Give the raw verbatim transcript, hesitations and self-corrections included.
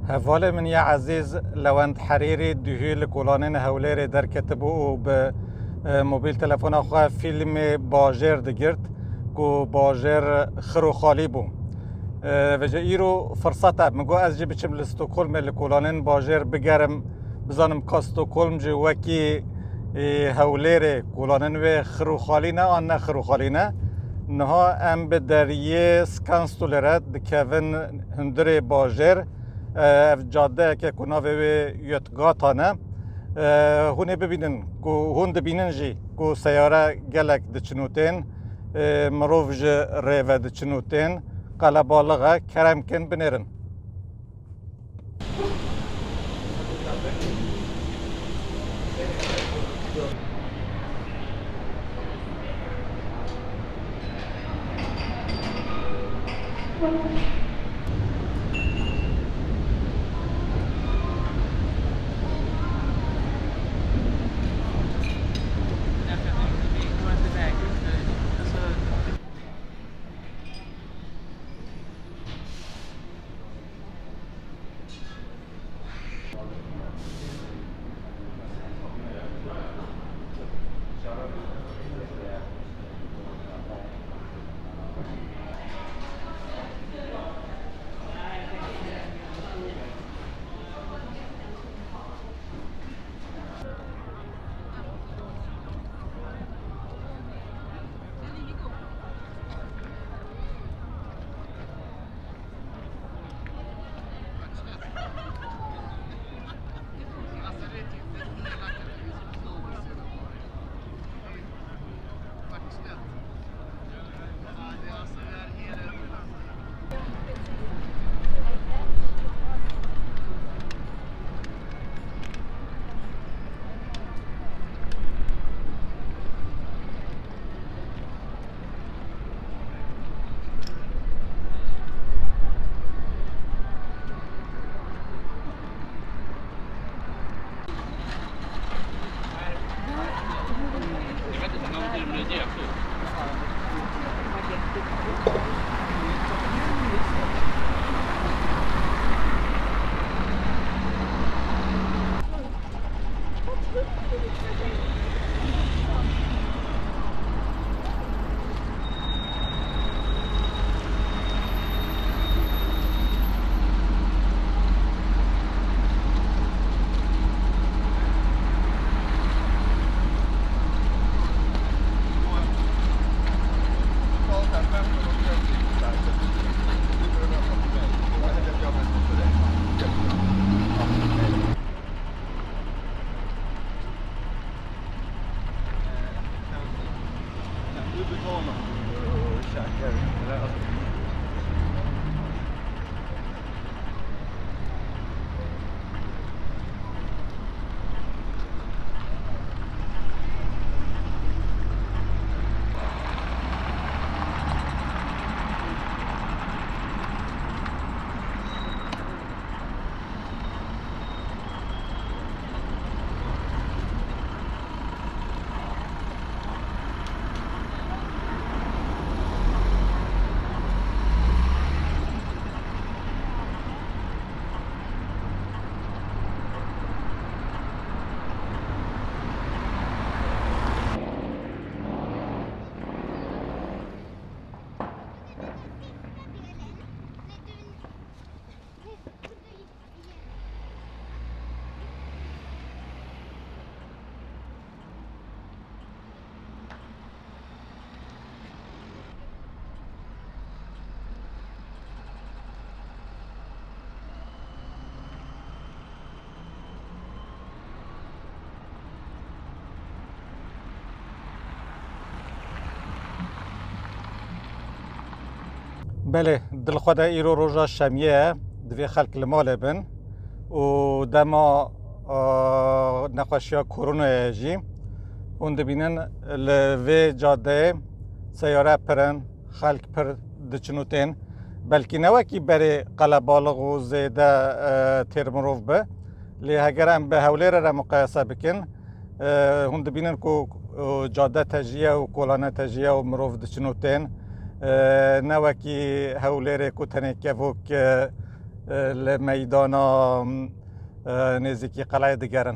Hevalê min ya ezîz Lewend Herîrî duhî li kolanên Hewlêrê derketibû û bi, e, mobil telefona xwe fîlmê bajêr digirt ku bajêr xir û xalî bû. E, vêca îro firset e. Min got ez jî biçim li Stockholmê li kolanên bajêr bigerim, bizanim ka Stockholm jî wekî, e, Hewlêrê kolanên wê xir û xalî ne an ne xir û xalî ne. Niha em bi deriyê Skanstuhlê re dikevin hundirê bajêr. E, ev cadeyeke ku navê wê Götgatan e. E, hûn ê bibînin ku, hûn dibînin jî ku seyare gelek diçin û tên, e, mirov ji rê ve diçin û tên, qelebalix e, kerem kin binêrin. Belê, di li xwe de îro roja şemiyê ye, divê xelk li malê bin û dema, e, nexweşiya koronayê ye jî. Hûn dibînin li vê cadeyê seyare pir in, xelk pir diçin û tên. Belkî ne wekî berê qelebalix û zêde, e, têr mirov bi. Lê heger em bi Hewlêrê re muqayese bikin, e, hûn dibînin ku, e, cade tejî ye û kolane tejî ye û mirov diçin û tên. E, ne wekî Hewlêrê ku tenê kevok, e, e, li meydana, e, nêzîkî qeleyê digerin.